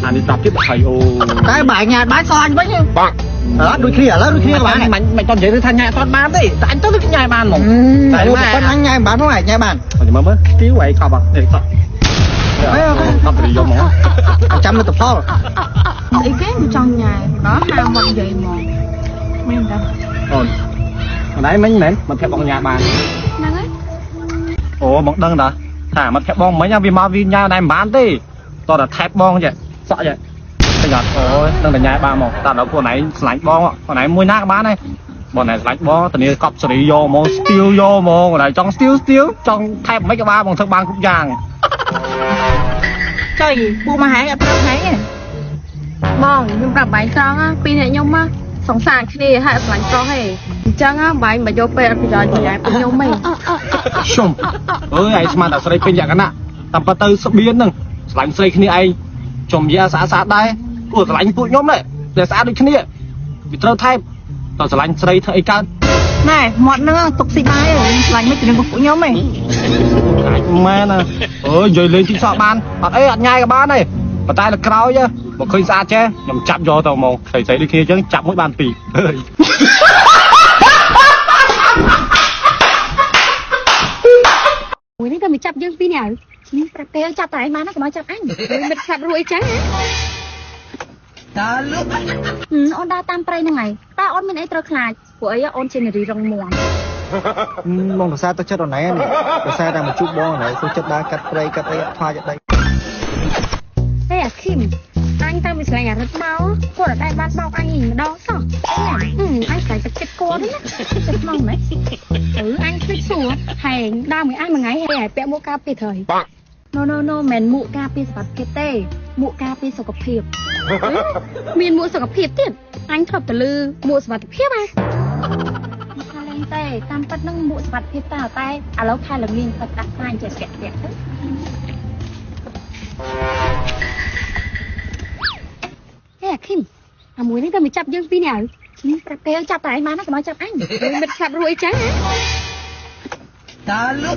អានេះ10ទៀត20អូ តែបើញ៉ាបានសអញវិញ បាក់ អត់ដូចគ្នាឥឡូវដូចគ្នាបាន មិនតនិយាយថាញ៉ាអត់បានទេតែអញទៅញ៉ាបានហ្មង តែប៉ុណ្ណឹងញ៉ាបានហ្មងញ៉ាបាន មើលមើលស្ទីវឯងកប់នេះកប់កប់រីយកហ្មង ចាំលទ្ធផល ស្អីគេមិនចង់ញ៉ាដល់ហាមកនិយាយហ្មងមែនតា អូនម្ដាយមិញមែនមិត្តភក្តិបងញ៉ាបាន ហ្នឹងហើយ អូមកដឹងតាថាមិត្តភក្តិបងមិញវាមកវាញ៉ាដែរមិនបានទេតោះតែថែបបងចេះសក់ចេះឃើញអត់អូយដឹងតែញ៉ាបានមកតែដល់ខ្លួនឯងឆ្លាញ់បងខ្លួនឯងមួយណាក៏បានដែរបងណែឆ្លាញ់បងធានាកប់សេរីយកហ្មងស្ទៀវយកហ្មងខ្លួនឯងចង់ស្ទៀវស្ទៀវចង់ថែបមិនក៏បានបងធ្វើបានគ្រប់យ៉ាង ចុយពូមកហែងអត់ប្រាប់ហែងទេ បងខ្ញុំប្រាប់បាយត្រង់ពីអ្នកខ្ញុំសង្សារគ្នាហើយអត់ឆ្លាញ់ប្រុសទេអញ្ចឹងបាយមកយកពេលអត់ប្រយោជន៍ប្រយ៉ែពួកខ្ញុំទេ ខ្ញុំអើយឯងស្មានតែស្រីពេញលក្ខណៈតាមពិតទៅស្បៀនហ្នឹងឆ្លាញ់ស្រីគ្នាឯងចំយាស្អាតស្អាតដែរគួរឆ្លាញ់ពួកខ្ញុំដែរតែស្អាតដូចគ្នាវាត្រូវថែបតើឆ្លាញ់ស្រីធ្វើអីកើត ណែមាត់ហ្នឹងទុកស៊ីបាយឆ្លាញ់មិនទៅនឹងពួកខ្ញុំទេ អាចមែនណាអើយនិយាយលេងទីសក់បានអត់អីអត់ញ៉ាយក៏បានដែរប៉ុន្តែលើក្រោយមកឃើញស្អាតចេះខ្ញុំចាប់យកទៅហ្មងស្រីស្រីដូចគ្នាអញ្ចឹងចាប់មួយបានពីរអើយ មួយនេះក៏មិនចាប់យើងពីរនាក់នេះប្រាប់គេឲ្យចាប់តែឯងបានណាកុំឲ្យចាប់អញមិត្តឆាប់រួយចឹង តើលុក អូនដើរតាមព្រៃហ្នឹងហើយតើអូនមានអីត្រូវខ្លាចព្រោះអីអូនជានារីរងមាំ បងប្រសាទៅចិត្តអូនឯងនេះប្រសាតែមកជួបបងអូនឯងសុខចិត្តដើរកាត់ព្រៃកាត់អីអត់ខ្លាចអត់ដី ហេអាឃីមអញតាំងពីស្រឡាញ់អារិតមកគាត់អត់ដែលបានបោកអញម្ដងសោះអញស្រឡាញ់ទឹកចិត្តគាត់ណាចិត្តមកម៉េចអឺអញភ្លេចសួរហែងដើរមួយអញមួយថ្ងៃហែងពាក់មួកការពារត្រូវ No no no មិនមួកការពារសុខភាពទេមួកការពារសុខភាពមានមួកសុខភាពទៀតអញធ្លាប់ទៅលឺមួកសុវត្ថិភាពហ៎ថាលែងទេតាមពិតនឹងមួកសុវត្ថិភាពតើតែឥឡូវខែល្ងាចគាត់ដាក់ខ្លាញ់ចេះពាក់ពាក់ទៅហេអាឃីមអាមួយនេះទៅមកចាប់យើងពីរនាក់នេះប្រាប់គេឲ្យចាប់តែឯងបានណាកុំឲ្យចាប់អញមិត្តឆាប់រួយចឹង តើលុក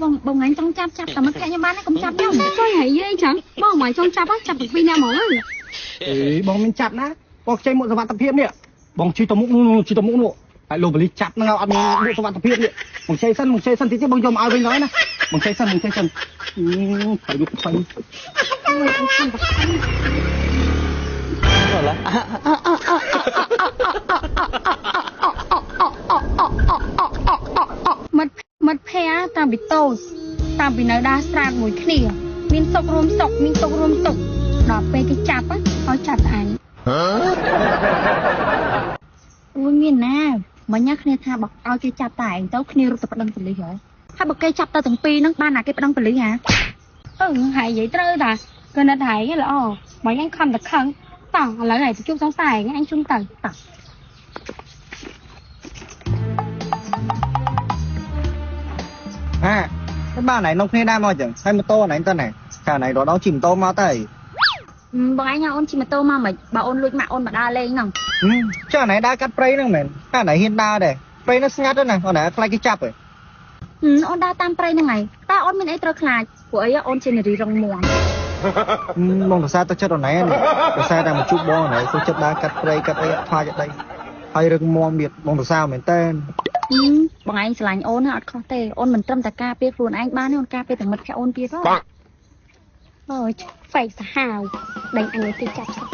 បងបងអញចង់ចាប់ចាប់តែមិត្តភក្តិខ្ញុំបានណាកុំចាប់ខ្ញុំជួយហើយយាយចឹងបងមកចង់ចាប់ចាប់ពីពីរនាក់ហ្មង អេបងមានចាប់ណាបងខ្ចីមួកសុវត្ថិភាពនេះបងជិះទៅមុខនោះជិះទៅមុខនោះហើយលោកបលីចាប់ហ្នឹងអត់មានមួកសុវត្ថិភាពនេះបងខ្ចីសិនបងខ្ចីសិនតិចទៀតបងយកមកឲ្យវិញហើយណាបងខ្ចីសិនបងខ្ចីសិនហើយយកខ្ចី មិត្តភក្តិតាំងពីតូចតាំងពីនៅដើរស្រាតមួយគ្នាមានសុខរួមសុខមានទុក្ខរួមទុក្ខដល់ពេលគេចាប់ឲ្យចាប់តែអញអូយមានណាមិញគ្នាថាបើឲ្យគេចាប់តែឯងទៅគ្នារត់ទៅប្តឹងប៉ូលីសហើយហើយបើគេចាប់ទៅទាំងពីរហ្នឹងបានណាគេប្តឹងប៉ូលីសហ៎អឺហើយនិយាយត្រូវតាគឺនៅតែឯងល្អមិញអញខំតែខឹងតោះឥឡូវឯងទៅជួបសង្ស័យឯងអញជុំទៅតោះ ហាបានណៃនំគ្នាដែរមកចឹងហើយម៉ូតូណៃទៅណែកាលណៃរត់ដល់ជិះម៉ូតូមកទៅ បងឯងអូនជិះម៉ូតូមកមិនបើអូនលួចម៉ាក់អូនមកដើរលេងហ្នឹង ចាណៃដើរកាត់ព្រៃហ្នឹងមែនកាលណៃហ៊ានដើរដែរព្រៃហ្នឹងស្ងាត់ណាស់អូនណៃខ្លាចគេចាប់ហ៎ អូនដើរតាមព្រៃហ្នឹងហើយតើអូនមានអីត្រូវខ្លាចព្រោះអីអូនជានារីរងមាំ បងប្រសាទៅចិត្តអូនណៃនេះប្រសាតែមកជួបបងអូនណៃសុខចិត្តដើរកាត់ព្រៃកាត់អីអត់ខ្លាចអត់ដីហើយរឹងមាំទៀតបងប្រសាមែនតើ បងឯងស្រឡាញ់អូនអត់ខុសទេអូនមិនត្រឹមតែការពារខ្លួនឯងបានទេអូនការពារទាំងមិត្តភក្តិអូនទៀតហ៎អូយហ្វេកសាហាវដេញអញឲ្យគេចាប់សោះ